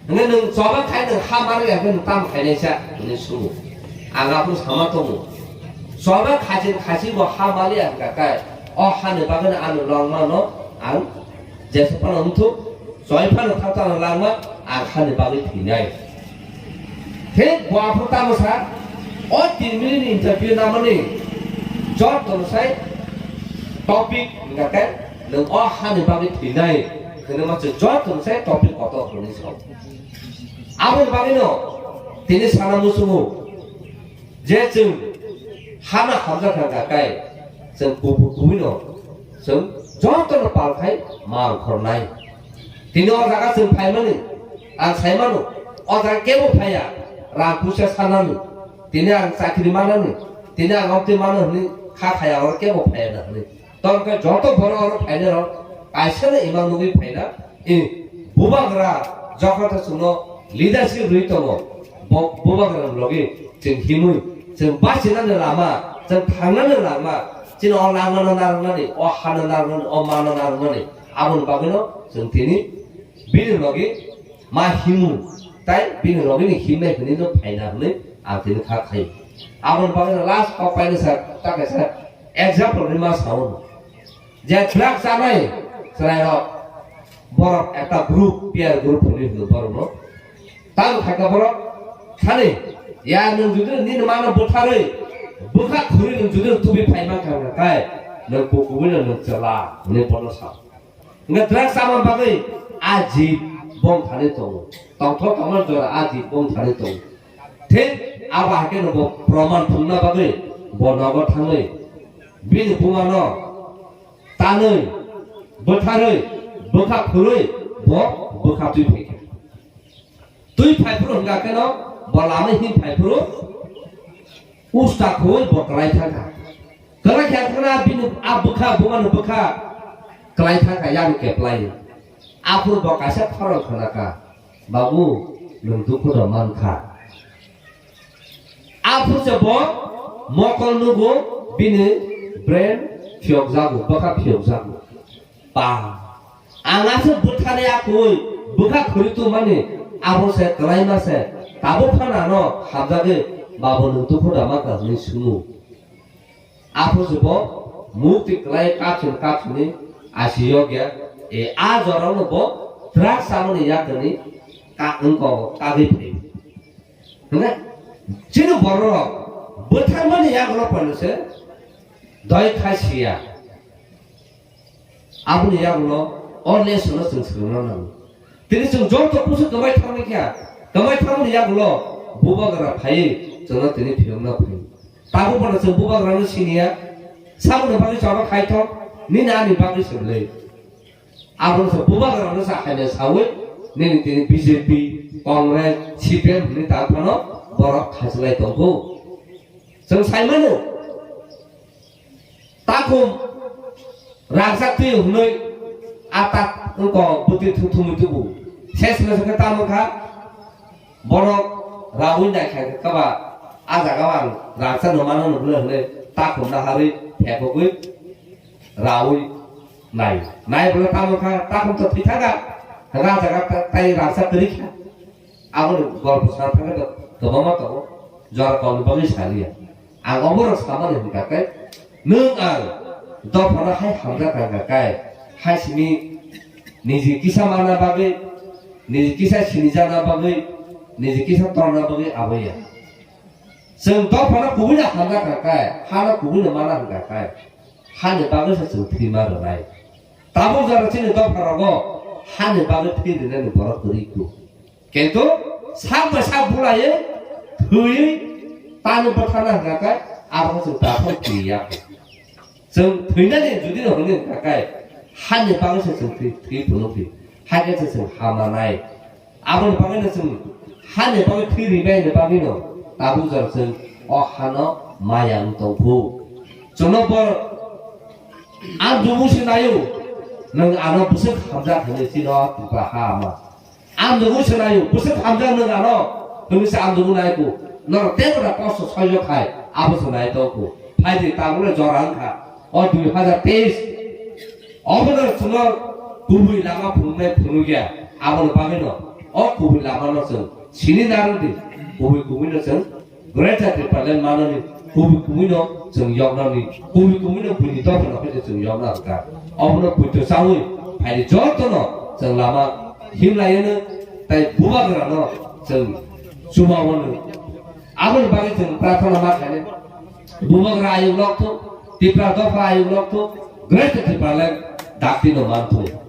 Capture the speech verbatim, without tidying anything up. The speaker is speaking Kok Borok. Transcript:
Hwnwi nwng choba khai nwng ha maliya hwnwi nwng tamo khainaisa hwnwi swngo. Ang aphuru sama tongo. Choba khachir khachir bo ha maliya hwnkha khe o hani bagwino ano langmano ang jesa phano wngthok, choi phano thangtano langma ang hani bagwi thwinai. Thik bo aphuru tamo sa o tin minute ni interview namani jot tono sai topic hwnkha khe nwng o hani bagwi thwinai hwnwi ma se jot tono sai topic kotor hwnwi sa. Aboni bagwino tini sana muchungo je chwng hano hamjak kha kha kai chwng kubui kubuino chwng jotono pal khai mal khornai. Tini o jaga chwng phaimani ang saimano o jaga kebo phaiya rang puisa sanani tini ang chakri manani tini ang obtwi mano hwnwi kha khaya oro kebo phaiya na hwnwi. Tongkhe joto borok oro phainai rok kaisa no imang nugwi phaina, i bubagra jokhon ta chwngno leadership rwi tongo, bo bubagra logi chwng himwi chwng bachinani lama, chwng thangnani lama, chini o lama no narwknani, o ha no narwknani, o ma no narwknani, aboni bagwino chwng tini bini logi ma himu, tai bini logi ni himnai hwnwi no phaina hwnwi ang tini kha khai. Aboni bagwino last kok painai sir, ta kaisa example rima sao. Je drugs chanai chwrairok, borok ekta group, peer group hwnwi hwno borokno. Tamo khaika borok thani, ya nwng jodi nini mano bwtharwi bwkha khurwi nwng jodi tubi phai mankha hwnkha khe nwng kukubuino nwng chwla hwnwi bono sa. Hwnkhe drugs chama bagwi a jib bong thani tongo, tongthok tongma jora a jib bong thani tongo. Thik abo haikhe nwng bo proman phunukna bagwi bo nogo thangwi bini bumano tanwi, bwtharwi, bwkha khurwi bo bwkha twi phaikha. Twi phaiphuru hwnkha kheno bo lama him phaiphuru usta khurwi bo kwlai thangkha. Kwlai kha khwna bini a bwkha bumani bwkha kwlai thangkha yani keplai. Aphuru bo kaisa khorang khwnakha, "Babu, nwng dukhu rw mankha." Aphuru se bo mokol nugo bini brain phiyokjago, bwkha phiyokjago. Ba, ang aswk bwthani akui bwkha khuri tongmani abo se kwlaima se tabuk phano ano hamjagwi, "Babu, nwng dukhu rw mankha?" hwnwi swngo. Aphuru se bo mukti kwlai kapsini kapsini asi yokya, e, a jorano bo drugs chamani yakni ka-, wngkok kagwi phai. Hwnkhe chini bororok bwtharmani yagulo phano se doi khai siya. Aboni yagulo o lesson-no chwng swrwngna nango. Tini chwng joto kusu kwbai thangni kha, kwbai thangmani yagulo bubagra phaiwi chwngno tini phiyokna phai. Tabuk bono chwng bubagrano siniya, samungni bagwi chama khaithok, nini ani bagwi se bwlwi. Abono se bubagrano sa haino sawi, nini tini B J P, Congress, C P M hwnwi tang phano borok khachilai tongkhu. Chwng saimano, takhum rangchak twi hwnwi a tak wngkok bwtwi thum thumwi tubu. Ses mesa khe tamo kha, borok rawi naikha khe kaba a jaga o ang rangchak no mano no bwle hwnwi takhum naharwi thepogwi rawi nai. Nai bwle tamo kha, takhum to thwi thaka, hwnka a jaga ta-, tai rangchak kwrwi kha. Aboni golpo sana thangkhe to kwbangma tongo, jora kolni bagwi saliya. Ang oborok samani hwnkha khe, nwng ang dophano hai hamjak kha hwnkha khe, hai simi niji kisa manna bagwi, niji kisa sinijakna bagwi, niji kisa torna bagwi aboya. Chwng dophano kubuino hamjak kha khe, hano kubuino mana hwnkha khe, hani bagwi se chwng thwima rwnai. Tabuk jora chini dopharogo hani bagwi thwi rwnani borok kwrwi kuk. Kintu sak bai sak bulaiwi thwiwi tani bwthana hwnkha khe abo chwng takhuk thwiya. Chwng thwinani jodi no hwnwi hwnkha khe hani bagwi se chwng thwi, thwi phunukdi. Hakhe se chwng hamanai. Aboni bagwino chwng hani bagwi thwi rwbaini bagwino tabuk jora chwng o hano maya wng tongkhu. Chwngno bor ang dubu se naio, nwng ano bwswk hamjak hwnwi chino Tripura ha ama. Ang dubu se naio, bwswk hamjak nwng ano hwnwi se ang dubu naiku. Norok teibo da kosto soijo khai, abo se nai tongkhu. Phaidi tabukle jora wngkha. O dui hazar teis, obono chwngno kubui lama phunuknai phunukya, aboni bagwino O kubui lama no chwng sini narwk di, kubui kubui no chwng Greater Tipraland manani kubui kubui no chwng yoknani, kubui kubui no buini dophano khe chwng yokna rwkha. Obono puito chawi phaidi jotono chwng lama himlaiwino tai bubagra no chwng chuma wano. Aboni bagwi chwng prarthana ma khainai. Bubagra ayuk lokthuk, Tipra dopha ayuk lokthuk, Greater Tipraland dakti no manthung.